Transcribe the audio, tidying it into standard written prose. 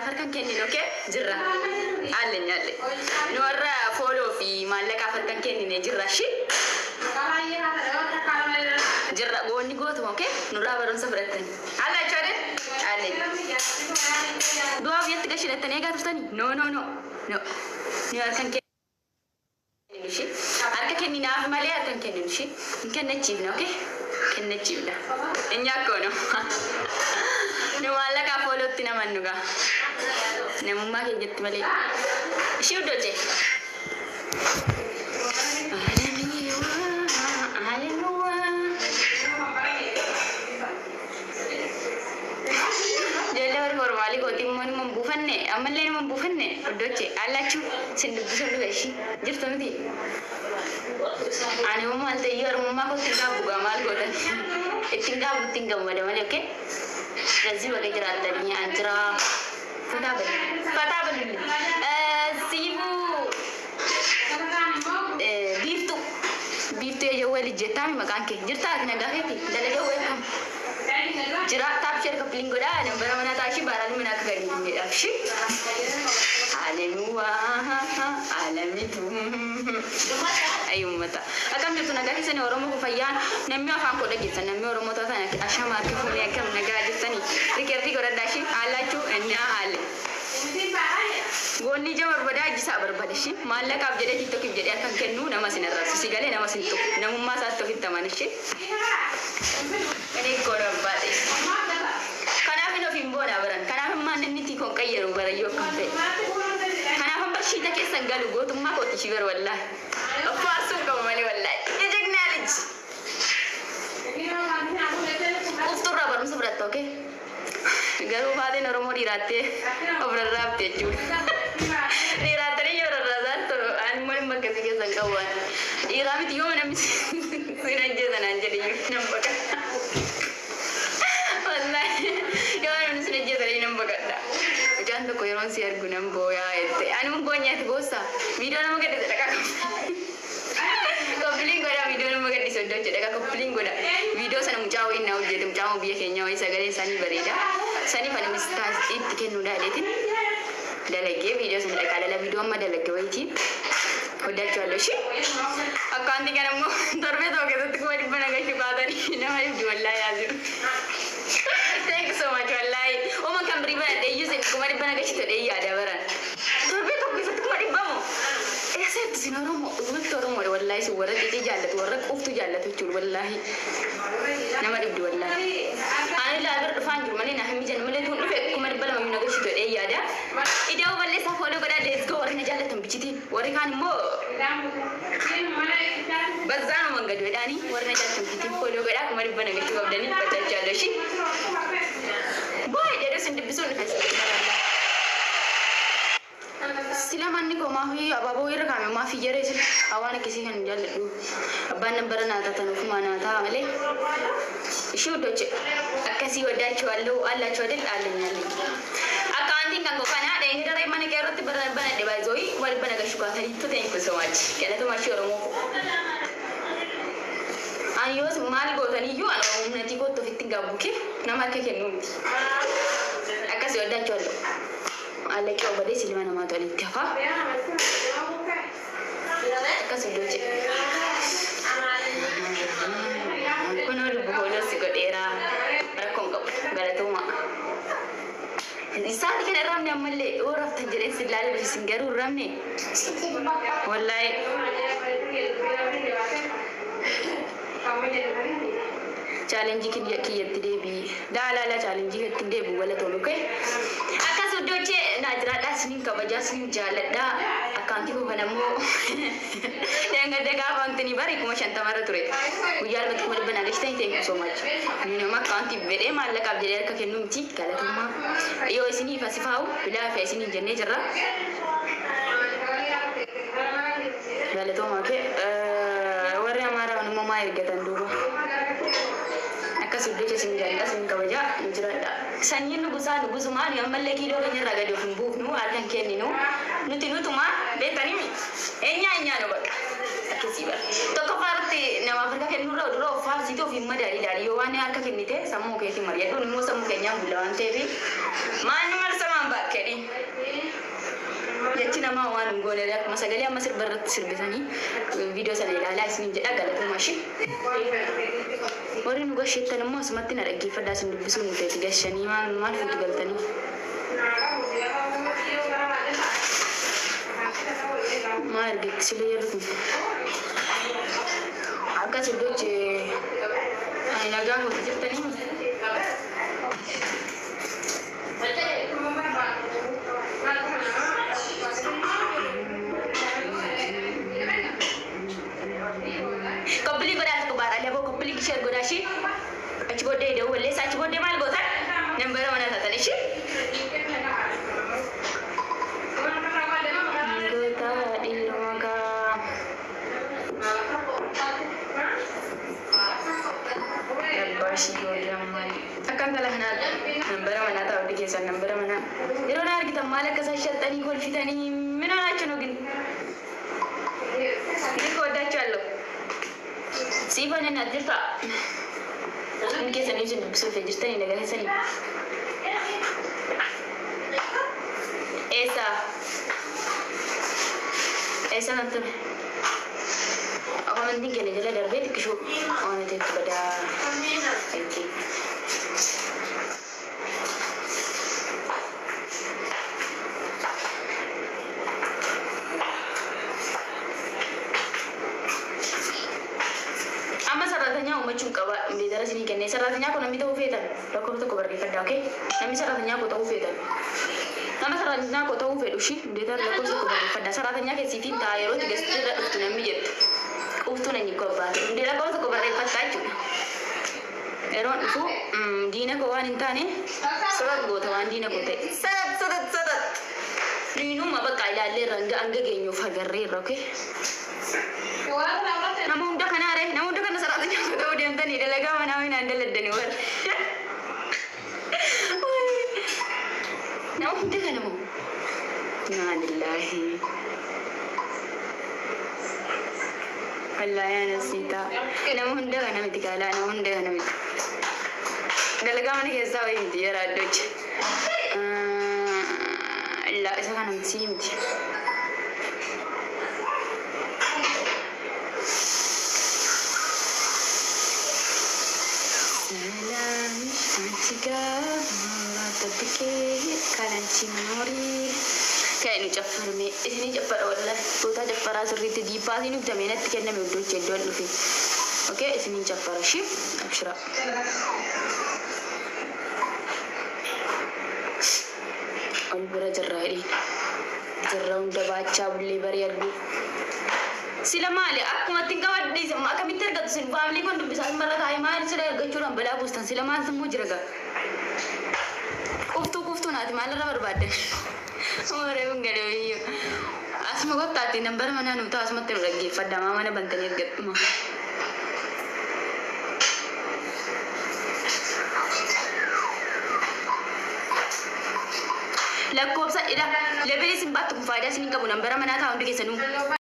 Naaf harkan kenninu, okay? Jirra. Alleñ alle. Nu warra follow fi maallaqaaf harkan kennine jirra shi. Jirra goonni gootuma, okay? Nurraa barumsa fudhattani. Alla jechuudha. Alleñ. Du'aa biyyatti gashilattanii eegaa turtanii? No, no, no. No. Nu harkan kenninu shi. Harka kenninaaf malee harkan kenninu shi. Hin kennachiifna, okay? Kennachiifna. Inni akkoo no. Nu maallaqaaf followtti naman nugaa. Namummaa keenyatti malee. Ishii uddoche. Alamiwa, alamiwa. Ijoollee warri formaalii kooti immoo nima hin buufanne, ammallee nima hin buufanne. Uddoche allachuu sin dubbisuun dhufe ishii jirtu miti. Ani immoo maal ta'e, ormummaa kootti hin gaabbu gaa, maal gootan, ittiin gaabbu, ittiin gammada malee, okay? ስለዚህ baga jiraattanii an jira. Fataa balu, fataa balulli siifuu biiftuu biiftuu ejawwee lijjettaami maqaan kee jirtaa, ati nagaa keeti dalagaa, welcome. Jira, tap, share, copy link godhaa. Nambara mana taashii baaraan mana akka gadi hin jedhaaf shi. Alamiwa alamitu ay ummata, akkam jirtu? Nagaa keessanii? Oromoo kun fayyaan namni afaan koo dhageessan, namni Oromoo taatan, ashama harki fuunee, akkam nagaa jirtanii? Record godhadhaa shi haallachuu inni haale. Goonni ija barbaada, ajjisaa barbaada shi. Maallaqaaf jedhee, TikTokiif jedhee akkan kennu nama sin arrabsu si galee, nama sin tuqu, namummaa isaatti ofitti amana shi. Inni goona barbaade. Kanaaf inni ofiin boona baran. Kanaaf immaan inni tiikoon qayyaru barayyoo akkam ta'e. Kanaaf amma shiita keessan galu gootummaa kooti shi bar wallaahi. Faarsuu qaba malee wallaahi. የጀግና ልጅ. Ufturraa barumsa fudhatta, okay? Garuu faateen Oromoo dhiiraattee of rarraabte jechuudha. Dhiiraattanii yoo rarraasan ani immoo dhimma akkasii keessan qabu waan. Dhiiraa miti, yoo namni sin ajjeesan aan jedhe nan baqadha. Wallaahi yoo namni sin ajjeesan nan baqadha. Mucaan tokko yeroon si argu nan booyaa jette. Ani mun boonyaati boossa. Viidiyoo nama gadhiise dhaqaa. Copy link godha, viidiyoo nama gadhiise iddoo jedha, copy link godha. Viidiyoo sana mucaa wayii naa hojjete, mucaa biyya keenya wayii, sagaleen isaanii bareeda. Saniif ani itti kennuu daaleetiin dalagee viidiyoo sana dhaqaa dala, viidiyoo amma dalagge wayitii hojjechuu ishee. Akkaantii kana immoo torbee tokko keessatti 100,000 nagashuu kaatanii nama dhibdi wallaahi yaasiru. Thank you so much wallaahi. Uma kan birii banadhe iyyuu isin 100,000 nagashii ta'ee yaada baran. Torbee tokko keessatti 100,000 moo? Eessatti isin Oromoo, dhugumatti Oromoodha wallaahi, isin warra xixiqqii jaallatu, warra quuftu jaallatu jechuudha wallaahi. Nama dhibdi wallaahi. Ani ilaa bira dhufaan jiru malee naa hin mijan malee, tun dhufe 200,000 iyyuu nagashii ta'ee yaada. Iddoo balleessaa follow godhaa, let's go, warri na jaallatan bichitiin, warri kaan immoo በዛ ነው መንገዱ jedhaanii, warri na jaallatan bichitiin follow godhaa, 100,000 nagashuu qabdanii bachachaaloo ishii. Baay'ee jedhu isin dubbisuun dhufe. Sila manni koo maafi abaaboo irra kaa'ame, maafi yeree sila awaan akkasii kan hin jaalladhu. Abbaan nambara naa taatan ofumaa naa ta'a malee. Ishii uddoche akkasii ወዳችኋለሁ አላችሁ አይደል? አለኝ አለኝ። Akkaawuntiin kan koo kana dheengi daree mana kee irratti banadhe baay'ee 100,000 nagashuu kaataniittu, thank you so much. Galatoomaa ishii Oromoo koo. Ani yoos maal gootaniyyuu ani humnatii kootti ofitti hin gaabbuke, nama harka kennuu miti. Akkasii ወዳችኋለሁ. Maallaqii obalee silma namaa tolitti hafaa. Akkas iddoo jedhe. Kunoo lubbu follow si godheera. Rakkoon qabu. Galatooma. Isaati kana ramne ammallee yoo raftan jedheen sin laalee dhufe, sin garuu hin ramne. Wallaahi. Challenge kiyyatti deebii. Daalaala challenge kiyyatti deebi'u galatoom, okay? Akkas iddochee naa jiraadhaa, isiniin kabajaa, isiniin jaalladhaa. Akkaantii koo kana immoo dheengadde gaafa wanti bari 50,000rra ture. Guyyaa lamatti 100,000 naa galchitanii, thank you so much. Nuyi nama akkaantii fedhee maallaqaaf jedhee harka kennuu miti, galatummaa. Yoo isiniif asifaa'u bilaa fi isiniin jennee jirra. Galatoomaa kee warri Amaaraa immoo maa ergatan duuba. Akkas iddocha isin jaalladha, isin kabajaa, nu jiraadha. Sanyiin nugusaa nugusumaa, nu ammallee kiiloo keenya irraa gadi of hin buufnu, harka hin kenninu. Nuti nutuma beektanii eenyaa eenyaa nu bakka. Akkasii bara. Tokkoffaa irratti namaaf harka kennurra dura of faarsituu of hin madaali ilaali. Yoo waan harka kennite sammuu keetiin mari'adhu, immoo sammuu keenyaan bulla waan ta'eef maan marsamaan bakkee. jedhiin. Jechi namaa waan hin goone akkuma sagalee amma sirba irratti sirbitanii viidiyoo sana ilaalaa isiniin jedha galatoomaa ishee. Warri nu gasheettan immoo asumatti na dhaggeeffadhaa isin dubbisuun nu feeti gashanii maal maal fuutu galtanii. Maal argetti sila jarri kun. Akkas iddoochi ani nagaa kooti jirtanii. Koppilii godhaa tokko baadhaa lafoo koppilii ishee godhaa ishee achi booddee dawwalleessa achi booddee maal gootan nambara mana taatan ishee. Goota dhiiroo maqaa. Abbaashii ijoollee maali? Akka intala kanaa nambara manaa ta'a hundi keessan nambara manaa. Yeroo na argitan maal akka isaan shaxxanii kolfitanii mina ናቸው ነው ግን እኔ እኮ እወዳቸዋለሁ። Siifan inni as jirta. Inni keessan ibsin dubbisuuf jirtanii nagalee sanii. Eessa? Eessa kan ture? Amantiin keenya jala darbee xiqqishuu waan ta'eef badaa. Thank you. Amma sararatanyaa uummachuun qaba beetara isinii kennee sararatanyaa kun namni ta'uu feetan lakkoofsa tokko barreeffadhaa okee namni sararatanyaa koo ta'uu feetan nama sararatanyaa koo ta'uu fedhu ishii beetara lakkoofsa tokko barreeffadhaa sararatanyaa keessiitiin ta'a yeroo itti gastirra dhuftu namni jettu quftuu nan jiggoo abbaate hundee lakkoofsa tokko barreeffadhaa jechuudha. Yeroon dhufu diina koo waan hin taane sadat goota waan diina koo ta'e sadat sadat sadat diinuma bakka ilaalleerra hanga hanga geenyuuf agarreerra okee. Nama hunda kana are nama hunda kana sararatanyaa koo ta'uu deemtanii dalagaa manaa minaan daladdanii warra. Nama hunda kana moo? Innaa lillaahi. Wallaahi ana siitaa. Nama hunda kana miti kaalaa nama hunda kana miti. Dalagaa mana keessaa wayii miti yeroo addoochi. Illaa isa kana miti sii miti. ሰላምሽ አንቺ ጋር ማውራት ጠብቄ ካላንቺ መኖሪ ከእኔ ጨፈርሜ isinii caffara wallahi bootaa caffaraa sirriitti diippaasiin ibdamee natti kenname iddoochi iddoon dhufe okee isiniin caffara shi abshira ol bira jirraa hidhiin jirra hunda baachaa bullee barii arguu sila maali akkuma ittiin qabadhiise akkamitti argatu sin faamilii kun dubbisaa marra taa'ee maal sila argachuudhaan balaa buustan sila maal sammuu jira gaa quftuu quftuu naati maalirra barbaaddan Waree kun galee wayyoo. Asuma kottaatti nambara manaa nu ta'a asumatti nu dhaggeeffadha maa mana bantanii argadhuma. Lakkoofsa ila levelii isin baattu kun faayidaa isin hin qabu nambara manaa ta'a hundi keessanuu.